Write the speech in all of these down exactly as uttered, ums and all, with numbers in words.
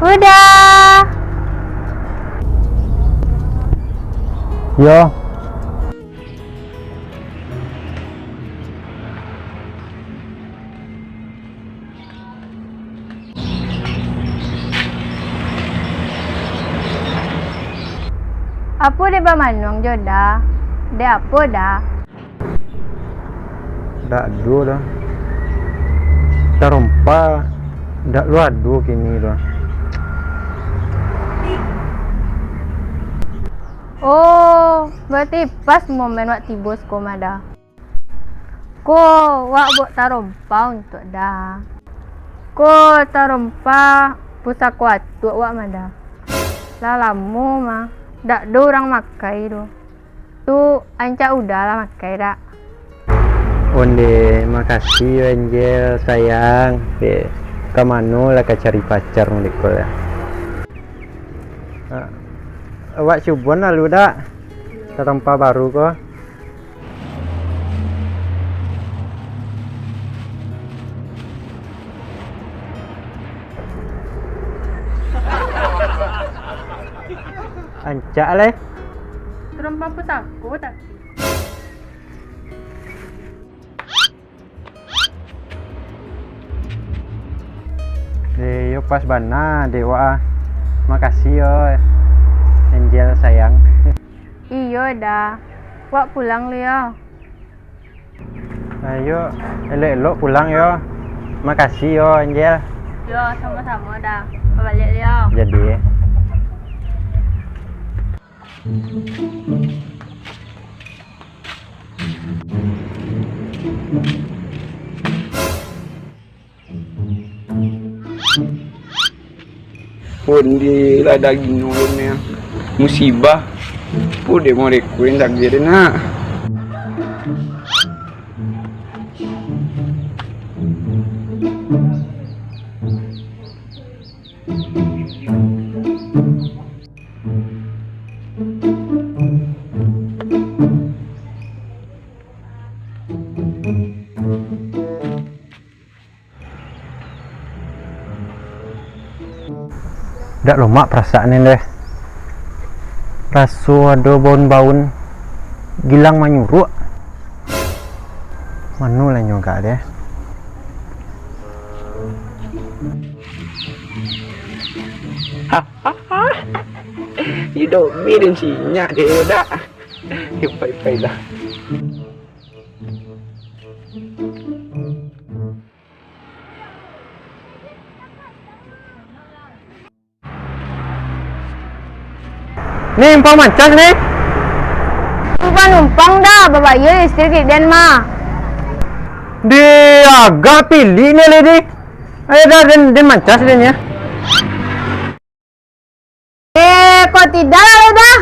Uda. Yo. Apo dek bamanuang jo Da? Dek apo Da? Dak ado Da. Tarompa dak lo ado kini Da. Oh, barati pas momen wak tibo siko mah Da. Ko, wak bok tarompa untuak Da. Ko, tarompa pusako atuak wak mah Da. Lah lamo mah, dak ado urang makai doh. Tu, rancak Uda lah makai dak? Onde, makasih yo Angel sayang. Dek, ka mano lah ka cari pacar model ko lah. Ah, awak cuboan lalu dak? Tarompa baru ko. Rancak lai. Tarompa pusako tapi. Eh, yo pas bana dek wak ah. Makasih yo, Angel sayang. Iyo Da. Wak pulang lu yo. Ayo, elok-elok pulang yo. Makasih yo, Angel. Yo, samo-samo Da. Babaliak lu yo. Jadi. Onde lah daging ulun ni. Musibah. Pun dek mereka yang takdir nak. Dak lomak parasaan ni deh. Raso ado baun-baun gilang manyuruak. Mano lah nyo agak deh. Iduik birin sinyak deh dak. Ipai-ipai lah. Ni, numpang mancas, ni. Numpang-numpang dah, babayia listrik di den mah. Di agak pilih ni, leh, di. Ayo dah, den, den mancas, den, ya. Eh, kok tidak lah, dah?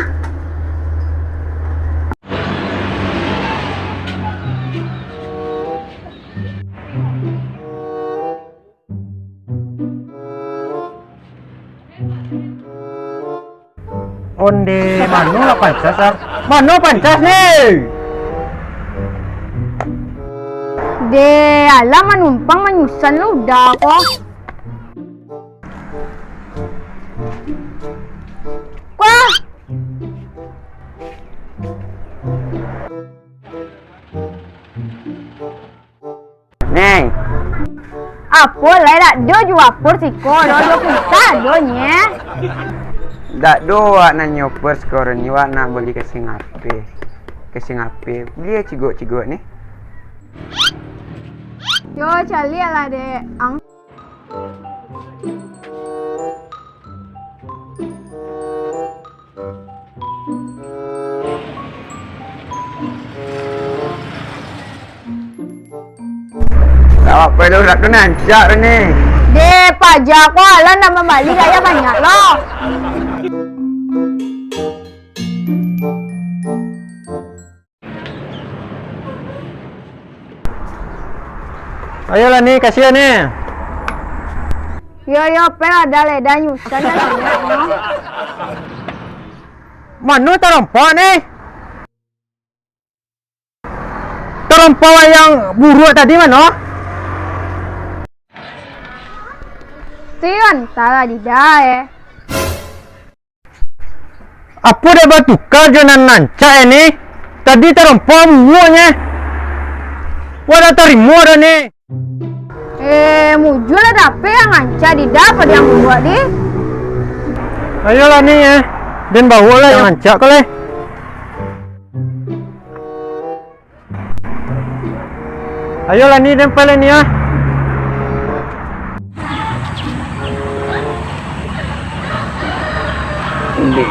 Onde, mano lah pancas, ah? Mano pancas, ni? Deh, alah manumpang manyusan lu dah ko. Kuah. Neng. Apo lai dak do juo pur siko, do, do pulsa do nye. Dak do wak nanyo pur siko ni, wak nak bali ka sing ape. Ka sing ape. Bali cigok-cigok ni. Yo, caliak lah, dek. Ang. Awak pai urang tu nancak ni. Deh, paja ko alah nak mambali gaya banyak lo. Ayolah ni, kasian ni. Yo, yo, pailah, dah leh, dah nyusahan dah banyak, no. Mano tarompa ni? Tarompa yang buruak tadi mano? Rian, salah dida, eh. Apo dek batuka jo nan rancak, eh, ni? Tadi tarompa buruaknyo. Wah, dak tarimo dah ni. Eh, mujua lah dapek yang rancak dida pado yang buruak di. Ayolah ni, eh. Den bawolah yang rancak ko lai. Ayolah ni, den pai lai ni, ah. Ndeh.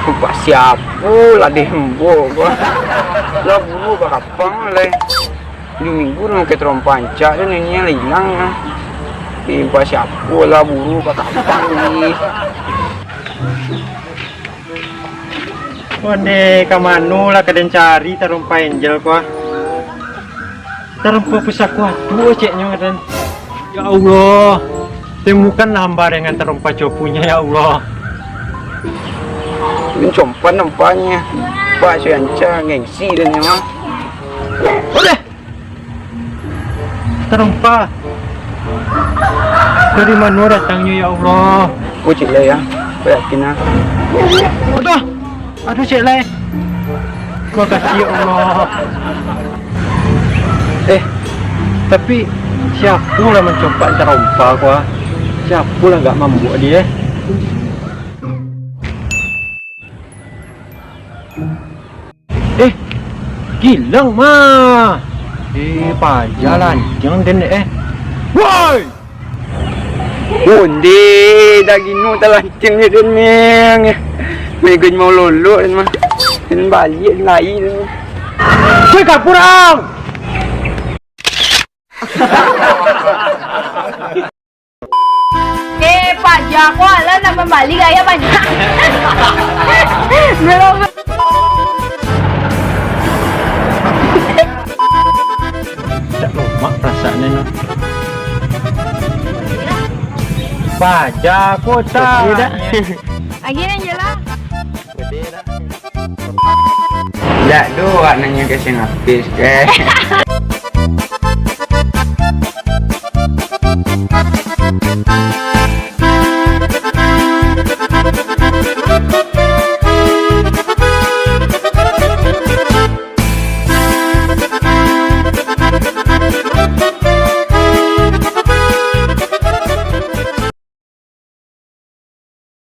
Upah siapo lah deh, embo ko. Lah buru bakapang lai. Duo minggu lah makai tarompa rancak tu, ninian lah ilang lah. Upah siapo lah buru bakapang ni. Ondeh, ka mano lah ka den cari tarompa Angel ko, ah? Tarompa pusako ado ceknyo, den. Ya Allah, temukanlah hamba dengan tarompa copunya, ya Allah. Mencompan nampaknya. Pak Suyanca gengsi dan nyawa. Ondeh! Tarompa. Dari mano datangnyo, ya Allah? Oh, cek lai, ya. Kau yakin, ah? Aduh. Aduh, cek lai. Makasih, ya Allah. Eh, tapi siapo lah mancompak tarompa ko, ah? Siapo lah gak mambuak dia, eh? Eh, Gilang mah. Eh, paja lantiang den, eh. Woi! Ondeh, dah gino talanceng je den, meng. Megan mau lolok den mah. Den baliak lai den. Woi, kapurang! Eh, paja ko alah nak mambali gaya banyak. Belum. Dak lomak perasaannyo, no. Paja ko tak. Oke, dak. Agiah je lah. Dak do, wak nanyo ka siang apis, eh.